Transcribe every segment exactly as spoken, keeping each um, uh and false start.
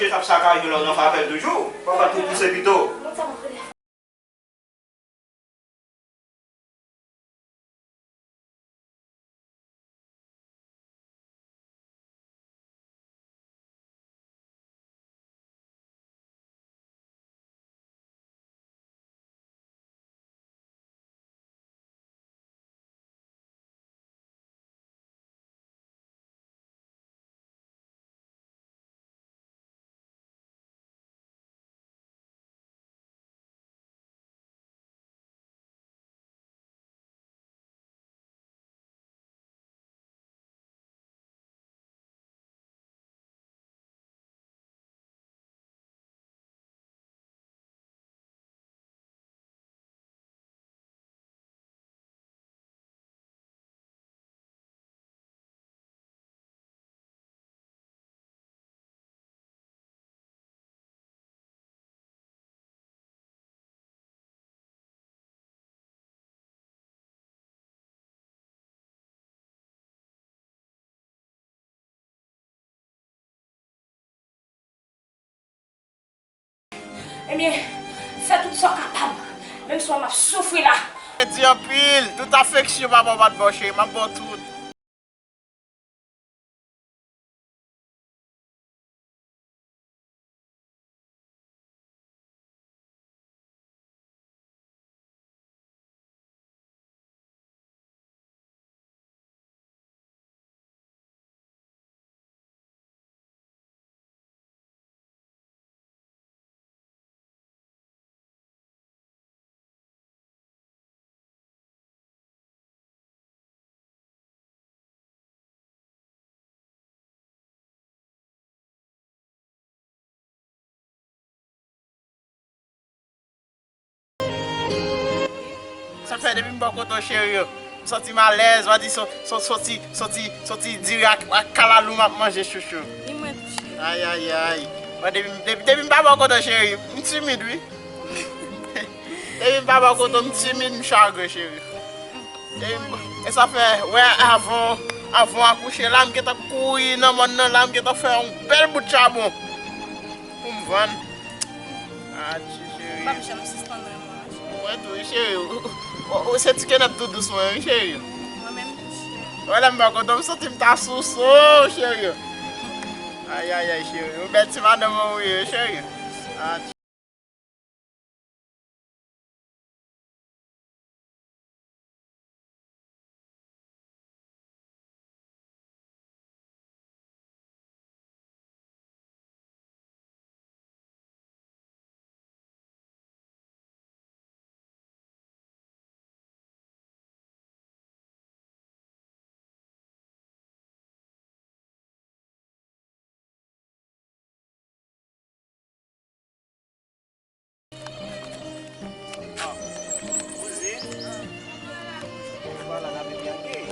Misye t ap sakaje lè w nan favèl toujou. Papa tou pouse pito. Ebyen, fè tout sa w kapab, menm si w wè m ap soufri la. Di anpil, tout afeksyon papa w pa t ba w cheri, m ap ba w tout. Sa fè depi m bò kote w cheri, m santi m alèz, w a di so- so- soti soti soti diri ak, ak kalalou m ap manje chouchou. Ni mwen tou cheri. Ayayay. Mwen depi, depi, depi m pa bò kote w cheri, m timid wi. Depi m pa bò kote w, m timid, m chagren cheri. E, e sa fè, wè, avan, avan w akouche la, m gentan kouri nan mòn nan la, m gentan fè yon bèl bout chabon pou m vann. Adje, cheri. M p ap janm sispann renmen w non, cheri. Mwen tou, wi, cheri. Ou, ou, ou se ti kenèp tou dous mwen, wi, cheri. Mwen menm tou, cheri. Wè, lè m pa kontan, m santi m ta souse w, cheri. Ayayay, cheri. Ou bèl ti madanm mwen, wi, cheri. Adje. Ah, kouzin. Vwala, lavi byen gay.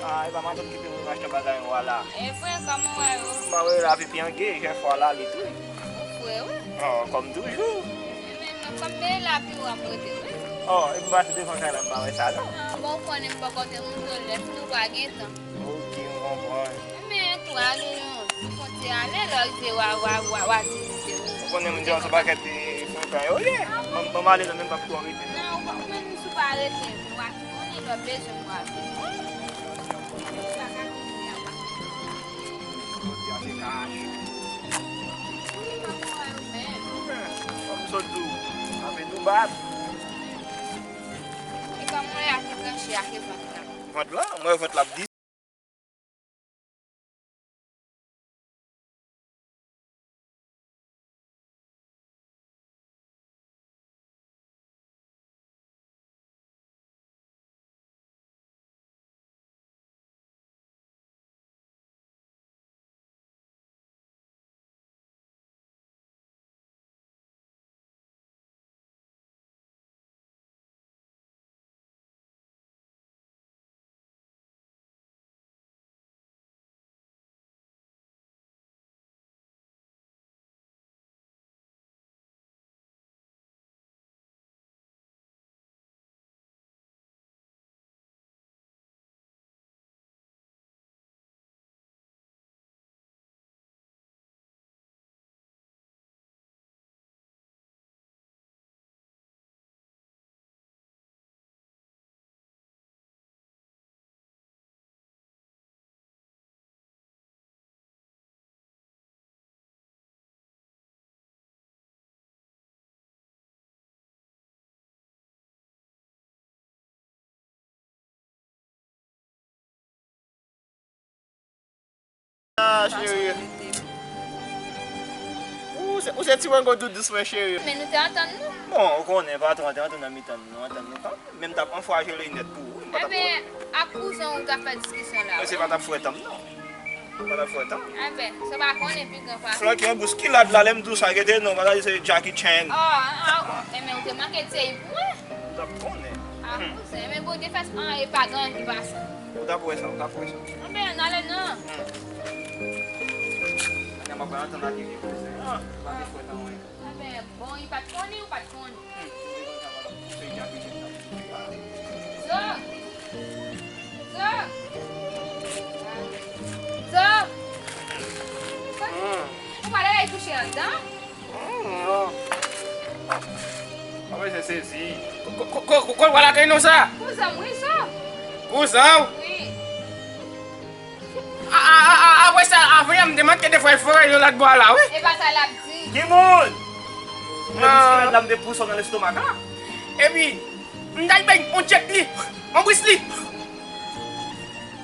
Ah, e pa madanm ki te vin achte bagay an la. E vre, kòman w wè yo? M pa wè lavi byen gay, jèn fwa la, li tou. Ou kwè, wi. Oh, kòm toujou. Men, men, kòm men la pi w ap rete, wi. Oh, epi pase devan kay la, m pa wè sa, non. Ah, bon, ou konnen m poko te monte lè, nou pa gen tan. Ok, m konprann. Men, tou, ale, non. Fon ti ale, lè w rive, w a, w a, w a, w a di, di, di. Ou konnen moun di yo se pakèt, e, frenkan yo ye. Ban m, ban m ale, non, men m p ap twò rete. Non, ou pa, ou menm si w pa rete, w a tounen, lè w bezwen m w a vini. Sa ka tounen apa. Jodi a se kach. Kòman w wè ou menm? Kòm m sot di w, avè nou bat. E kòman w wè ak tranche ak vant la? Vant la? Mwen vant la ap di. Ah, cheri. Ou se, ou se ti mango doudous mwen, cheri. Men nou te antann nou. Bon, ou konnen, patwon an te antann nan mitan nou, nou antann nou kanmenm. Men m t ap anfouraje Linèt pou ou wi, m pa t ap. Enben, ak kouzen w ou t ap fè diskisyon la. Mesye pa t ap fwèt an m non. M pa t ap fwèt an m. Enben, sa w pa konnen pi gran pase. Flanke yon bouskilad la, lè m di w sa, gete non, pa ta di se Jackie Chan. Oh, ah, enben, ou te manke di se pou mwen. Ou t ap konnen. Ah, kouzen, men Bondye fè anyen, pa gen anyen ki pase. Ou t ap wè sa, ou t ap wè sa. Enben, n ale non. Kounya m ap antann ak vye kouzen an. Ou pa te fwèt anyen. Enben, bon, li pa t konnen, ou pa t konnen. Zo! Zo! Zo! Ou pa t ale kouche anndan? Mwen bezwen sezi. Ko, ko, ko, ko, ko, w lakay nou sa? Kouzen m wi, Zo. Kouzen w? Wi. A, a, a, a, apre sa, avan yè m te manke de fwa fè yon lòt bò la, wi. E pa sa l ap di. Ki moun? Mwen, ah, bouskilad la, m te pouse w nan lestomak la. Epi, m t al bay yon tchèk li, yon bris li.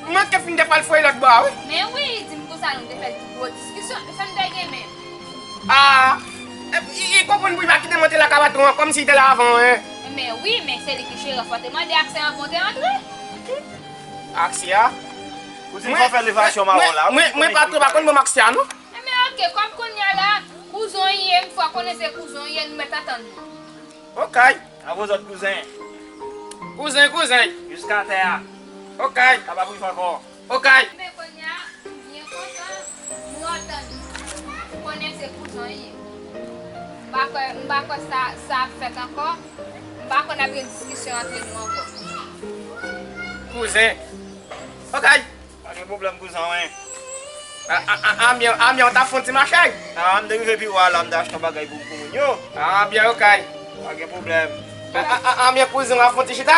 M manke fin de fwa l fè yon lòt bò a, wi. Men wi, di m konsa, nou te fè gwo diskisyon, men sa m te gen menm. Ah, e, e, e konprann pou li pa kite m antre lakay patwon an, kòmsi li te la avan, en. Men wi, men se li ki jere, fò te mande aksè anvan w te antre. Aksè a? Kouzin, fò fè levasyon mawon la, wi. Mwen, mwen pa twò pa konn bon aksè a, non. Enben, oke, kòm kounye a la, kouzen w ye, m fò konnen se kouzen w ye, nou mèt antann nou. Oke. Avè zòt kouzen. Kouzen, kouzen. Jiska tè a. Oke. Sa pa pou viv ankò. Oke. Enben, kounye a, m byen kontan, nou antann nou. M konnen se kouzen w ye. M pa kwè, m pa kwè sa, sa ap fèt ankò. M pa kwè n ap gen diskisyon antre nou ankò. Kouzen. Oke. Pa gen pwoblèm, kouzen, wen. A, a, a, Amyè, Amyè, w t ap fè yon ti mache? A, m te rive pi wo a la, m te achte yon bagay pou, pou moun yo. A, byen, oke. Pa gen pwoblèm. A, a, a, Amyè, kouzen, w ap fè yon ti chita?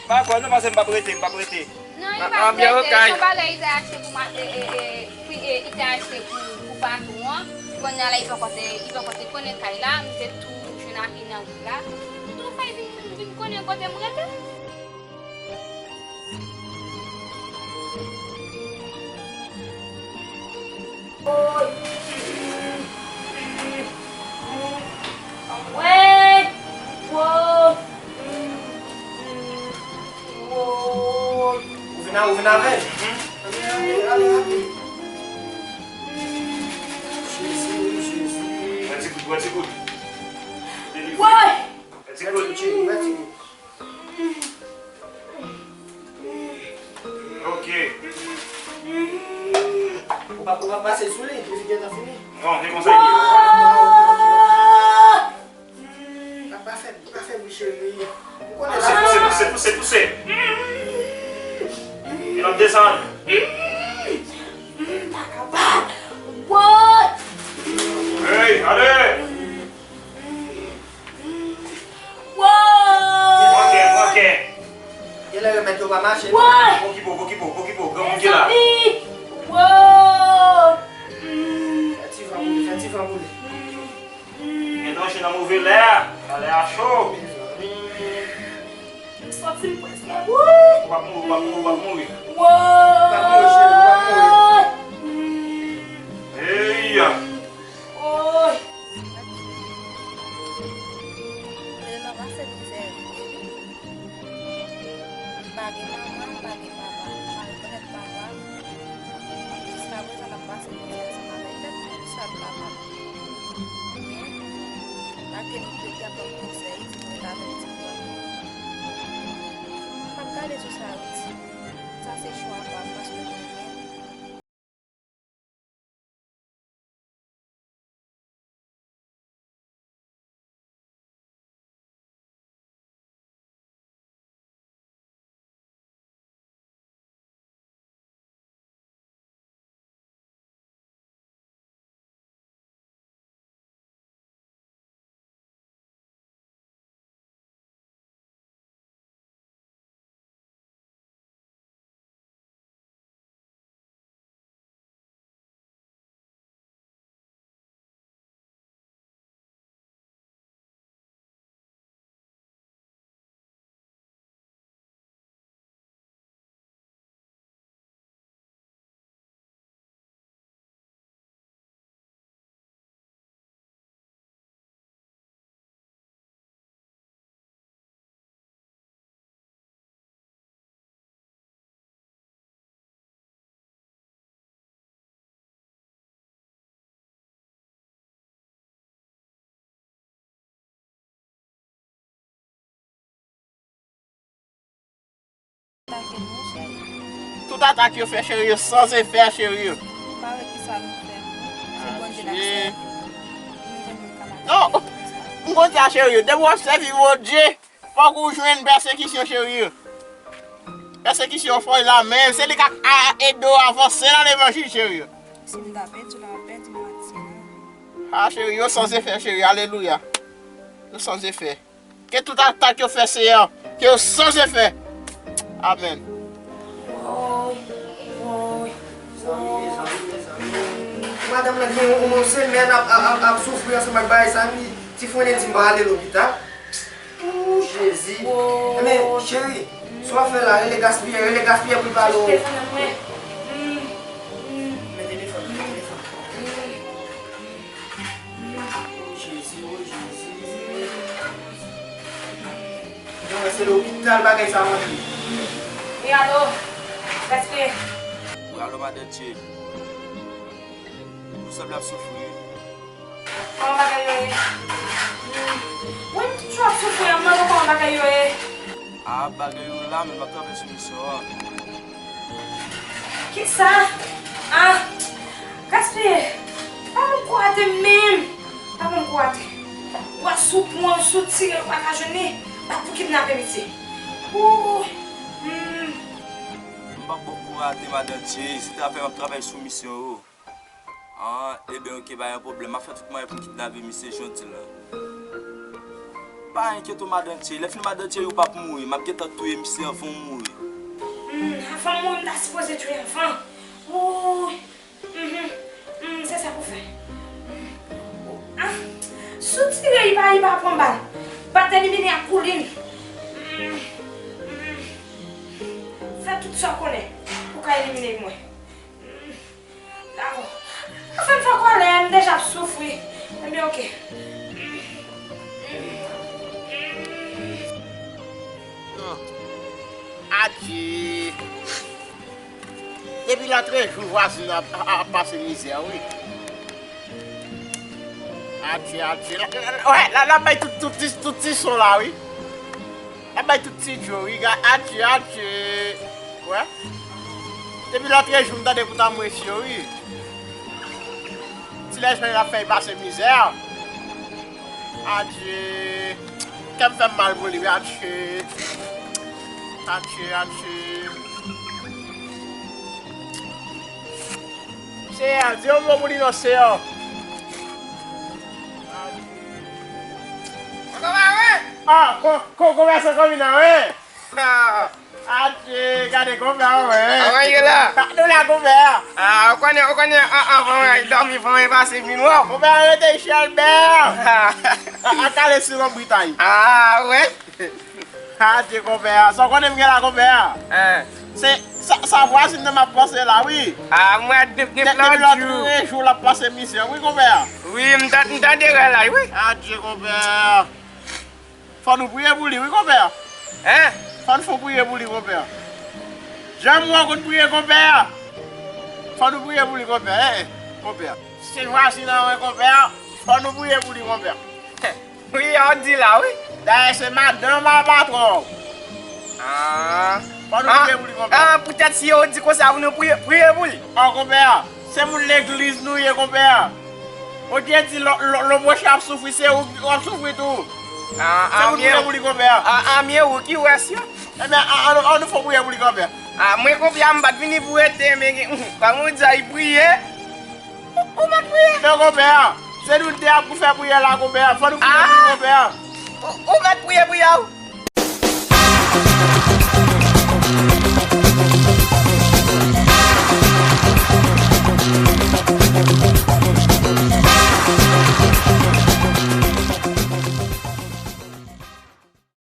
Pa kwè, non, paske m p ap rete, m p ap rete. Non, li p ap rete, se yon bagay li te achte pou ma-, e, e, e, pri-, e, li te achte pou, pou patwon an. Kounye a la, li poko te, li poko te konnen kay la, m te tou jwenn ak li nan wout la. M tou fè vin, vin konnen kote m rete. Anmwey! Wo! Wo! Ou vin a-, ou vin avè l? Ale, ale, ale, ale. Jezi, Jezi. Pran ti gout, pran ti gout. Delivre. Woy! Pran ti gout. Pran ti gout, pran ti gout. Ok. Ou pa, ou pa pase sou li, li gentan fini. Non, se konsa li ye. Pa, pa fè, pa fè bri, cheri. Ou konnen sa. Pouse, pouse, pouse, pouse. Li ap desann. Pa kapab. What? Hey, ale! Woy! Pran kè, pran kè. Genlè remèd yo pa mache, non? Woy! Pokipo, pokipo, pokipo, granmoun ki la. Mezanmi! Woy! Fè ti van pou li, fè ti van pou li. Gen danje nan move lè a. Lè a cho. Mezanmi. M santi m prèske mouri. Ou p ap mouri, ou p ap mouri, ou p ap mouri. Woy! Ou p ap mouri, cheri, ou p ap mouri. Hey! Woy! Lè m ap pase mizè vre wi. M pa gen manman, m pa gen papa, m pa rekonèt papa m. Jiska prezan m ap pase mizè ansanm avèk tèt mwen, sa m pa kapab. Men, malgre nou tout ki ap ban m konsèy, di mwen ta fè ti pran. M p ap gade sou sa yo di. Sa se chwa pa m, paske m renmen l. atak yo fè, cheri, yo san efè, cheri. Ou pa wè kisa nou fè. Se Bondye n ap sèvi. Non, m konn sa, cheri. Depi w ap sèvi Bondye, fòk ou jwenn pèsekisyon, cheri. Pèsekisyon fò la, men se li k ap a- ede w avanse nan levanjil, cheri. Si m ta pèdi, m ap pèdi mwatye. Ah, cheri, yo san efè, cheri. Alelouya. Yo san efè. Ke tout atak yo fè, Seyè, ke yo san efè. Amèn. Woy, woy, woy. Madanm nan gen yon, yon semèn ap, ap, ap, ap soufri ansanm ak bagay sa, li, ti frè di m pa ale lopital. Ooh, Jezi. Woy. Ebyen, cheri, sa w ap fè la, rele Gaspiyè, rele Gaspiyè pou l pale w. Mete telefòn nan mwen. Mm, mm. Men telefòn, men telefòn. Jezi, o Jezi. Bon, se lopital bagay sa rantre. Wi, alo. Gaspiyè. Wi, alo, madan Tchè. Ou sanble ap soufri. Kòman bagay yo ye? Wi, m toujou ap soufri, an, m mande w kòman bagay yo ye. A, bagay yo la, men m ap travay sou misyon an. Kisa? Ah, Gaspiyè, pa ban m kou atè menm. Pa ban m kou atè. W ap sou pran, sou tire, w pa ka jwenn li. Bat pou kidnape misye. Wouy. Hmm. M p ap ba w kou atè, madan Tchè. Se travay, m ap travay sou misyon yo. Ah, ebyen, oke, pa gen pwoblèm. M ap fè tout mwayen pou m kidnape misye, jan w di l lan. Pa enkyete w, madan Tchè. Lè fini, madan Tchè, ou p ap mouri. M ap gentan touye misye anvan w mouri. Hmm, anvan m mouri, m ta sipoze touye anvan. Wouy. Mhm. Hmm, se sa pou fè. Hmm. Ah, si w tire, li pa, li pa pran bal. Bat elimine ak koulin. Hmm. Hmm. Fè tout sa w konnen pou w ka elimine mwen. Hmm. Dakò. Anfen, fè kòlè, m deja ap soufri. Ebyen, oke. Adje. Depi lòtrejou, vwazin nan ap, ap, ap pase mizè, wi. Adje, adje. La, la, la, wè, la, la bay tout, tout, ti- tout ti son la, wi. L ap bay tout ti djo, wi, gad, adje, adje. Wè. Depi lòtrejou, m tande pou ta mwen yo, wi. Ti lèzwen l ap fè y pase mizè. Adje. Kè m fè m mal pou li, wi, adje. Adje, adje. Seyè, di yon mo pou li non, Seyè. Adje. Poko mare! Ah, ko, ko, konbè sa konbina, wi. Ah. Adje, gade konbè, wi. Kòman ye la? Ah, nou la, konbè. Ah, ou konnen, ou konnen, an, anvan mwen al dòmi, fò mwen pase vin wè w. Konbè, rete chèlbè. Ah. Ah, ah, kale sou lonbritay. Ah, wi. Adje, konpè a. Sa w konnen m gen la, konpè a? Hein. Se sa, sa vwazin nan m ap panse la, wi. Ah, mwen ap dev gen plan jou. Depi lòt jou l ap panse misye, wi, konpè a. Wi, m ta, m tande rèl la, wi. Adje, konpè a. Fò nou priye pou li, wi, konpè a. Hein? Fò n fon priye pou li, konpè a. Jan m wè w konn priye, konpè a. Fò nou priye pou li, konpè a. Hein, konpè a. Se vwazin nan, wi, konpè a. Fò nou priye pou li, konpè a. Wi, a w di la, wi. Dayè, se madanm a patwon. Ah. Fò nou priye pou li, konpè. Ah, poutèt si yo di konsa, pou nou priye, priye pou li. An, konpè a, se moun legliz nou ye, konpè a. Bondye di, lè, lè, lè mwen ap soufri, se ou k ap soufri tou. Ah, se pou nou priye pou li, konpè a. Ah, ah, men ou ki wè si. Ebyen, an, an, an nou fè priye pou li, konpè. Ah, mwen, konpè a, m pa t vini pou rete, men, kòm ou di, ay priye. Ou, ou mèt priye. Non, konpè a. Se nou de ap pou fè priyè la, konpè a. Fò nou priye pou li, konpè a. Ou, ou mèt priye, priye, wi.